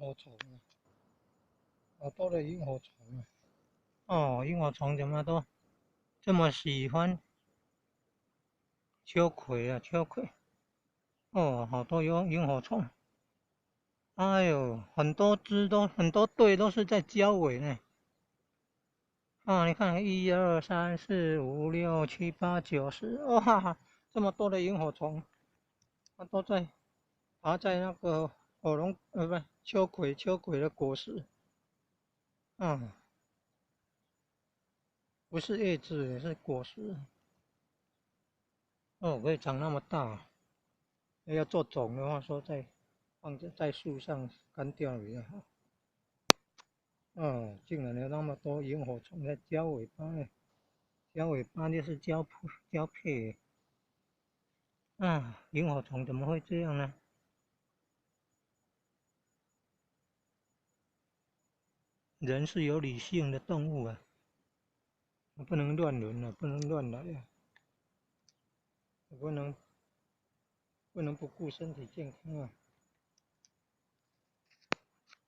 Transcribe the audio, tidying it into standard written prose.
火蟲啊，好多的螢火蟲啊！哦，螢火蟲怎麼都這麼喜歡秋葵啊？秋葵，哦，好多螢火蟲。哎呦，很多隻都很多對都是在交尾呢。啊，你看，一二三四五六七八九十，哇，這麼多的螢火蟲，它都在爬在那個火龍，不，秋葵，秋葵的果實。不是葉子，是果實。哦，可以長那麼大。要做種的話，說在放在在樹上乾掉比較好。哦，竟然有那麼多螢火蟲在交尾巴呢！交尾巴就是交交配。啊，螢火蟲怎麼會這樣呢？人是有理性的動物啊，不能亂倫啊，不能亂來啊，不能不顧身體健康啊。